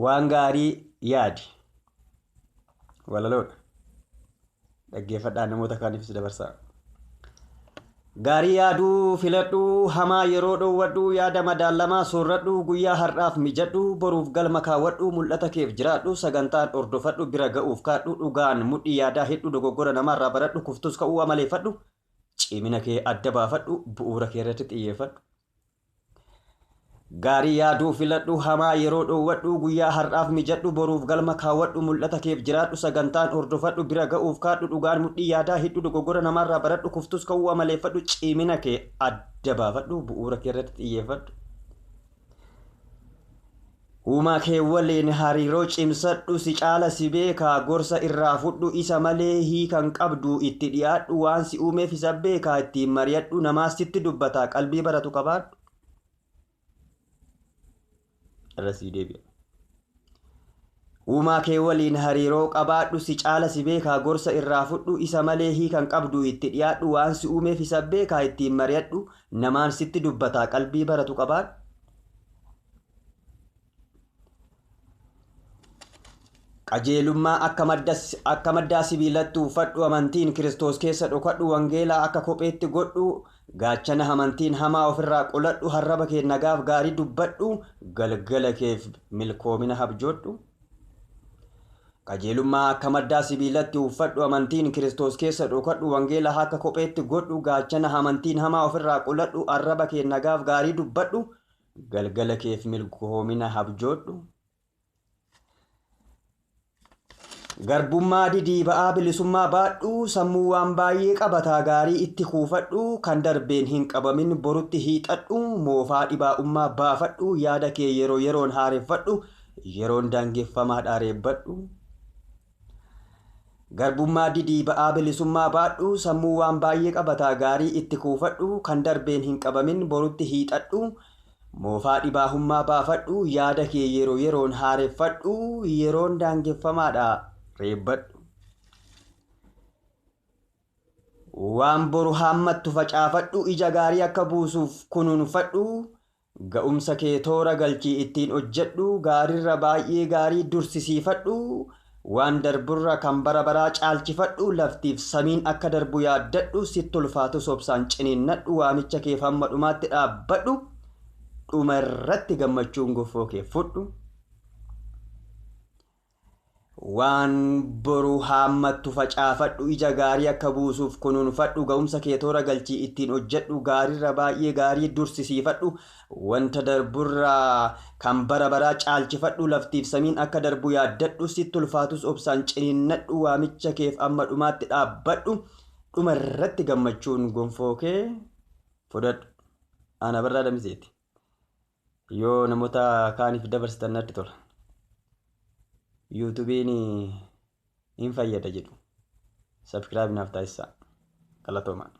Waan gaarii yaadi. Walaloodha. Dhaggeeffadhaa, namoota kaaniifis dabarsaa. Gaarii yaaduu filadhu, hamaa yeroo dhoowwadhu, yaada madaalamaa soorradhu, guyyaa har'aaf mijadhu, boruuf galma kaawwadhu, mul'ata keef jiraadhu, sagantaan hordofadhu, bira ga'uuf kaadhu, dhugaan mudhii yaadaa hidhu, dogoggora namaarraa baradhu, kuftus ka'uu amaleeffadhu, cimina kee adda baafadhu, bu'uura kee irratti xiyyeeffadhu. Gaarii yaaduu filadhu, hamaa yeroo dhoowwadhu, guyyaa har'aaf mijadhu, boruuf galma kaawwadhu, mul'ata keef jiraadhu, sagantaan hordofadhu, bira ga'uuf kaadhu, dhugaan mudhii yaadaa hidhu, dogoggora namaarraa baradhu, kuftus ka'uu amaleeffadhu, cimina kee adda baafadhu, bu'uura kee irratti xiyyeeffadhu. Uumaa kee waliin hariiroo cimsadhu, si caala si beekaa, gorsa irraa fudhu, isa malee hiikan qabdu, itti dhiyaadhu, waan si uumeef isa beekaa, ittiin mari'adhu, namaas sitti dubbata, qalbii baratu qabaadhu. Irra sii deebi'a. Uumaa kee waliin hariiroo qabaadhu, si caala si beekaa, gorsa irraa fudhu, isa malee hiikan qabdu, itti dhiyaadhu, waan si uumeef isa beekaa, ittiin mari'adhu, namaan sitti dubbata, qalbii baratu qabaadhu. Qajeelummaa akka maddaa sibiilatti uffadhu, amantiin Kiristoos keessa dhokadhu, wangeelaa akka kopheetti godhu, gaachana amantiin hamaa ofirraa qoladhu, harraba kee nagaaf gaarii dubbadhu, galgala keef milkoomina habjoodhu. Qajeelummaa akka maddaa sibiilatti uffadhu, amantiin Kiristoos keessa dhokadhu, wangeelaa akka kopheetti godhu, gaachana amantiin hamaa ofirraa qoladhu, arraba kee nagaaf gaarii dubbadhu, galgala keef milkoomina habjoodhu. Garbummaa didii ba'aa bilisummaa baadhu, sammuu waan baay'ee qabataa gaarii itti kuufadhu, kan darbeen hin qabamin borutti hiixadhu, moofaa dhibaa'ummaa baafadhu, yaada kee yeroo yeroon haareffadhu, yeroon daangeffamaa dhaareeffadhu. Garbummaa didii ba'aa bilisummaa baadhu, sammuu waan baay'ee qabataa gaarii itti kuufadhu, kan darbeen hin qabamin borutti hiixadhu, moofaa dhibaa'ummaa baafadhu, yaada kee yeroo yeroon haareffadhu, yeroon daangeffamaadha reebbadhu. Waan boru haammattu facaafadhu, ija gaarii akka buusuuf kunuunfadhu, ga'umsa kee toora galchii ittiin hojjedhu, gaariirra baay'ee gaarii dursisiifadhu, waan darburra kan bara baraa caalchifadhu, laftiif samiin akka darbu yaaddadhu, sitti ulfaatu sobsaan ciniinnadhu, waamicha keef hamma dhumaatti dhaabbadhu, dhuma irratti gammachuun gonfoo kee fudhu. Waan boru haammattu facaafadhu, ija gaarii akka buusuuf kunuunfadhu, ga'umsa kee toora galchii ittiin hojjedhu, gaariirra baay'ee gaarii dursisiifadhu, wanta darburra kan bara baraa caalchifadhu, laftiif samiin akka darbu yaaddadhu, sitti ulfaatus obsaan ciniinnadhu, waamicha keef amma dhumaatti dhaabbadhu, dhuma irratti gammachuun gonfoo kee fudhadhu. Ana Barraa Damiseeti. Yoo namoota kaaniif dabarsitan natti tola. Yuutuubiin hin fayyada jedhu. Subscribe naaf taasisaa. Galatoomaa.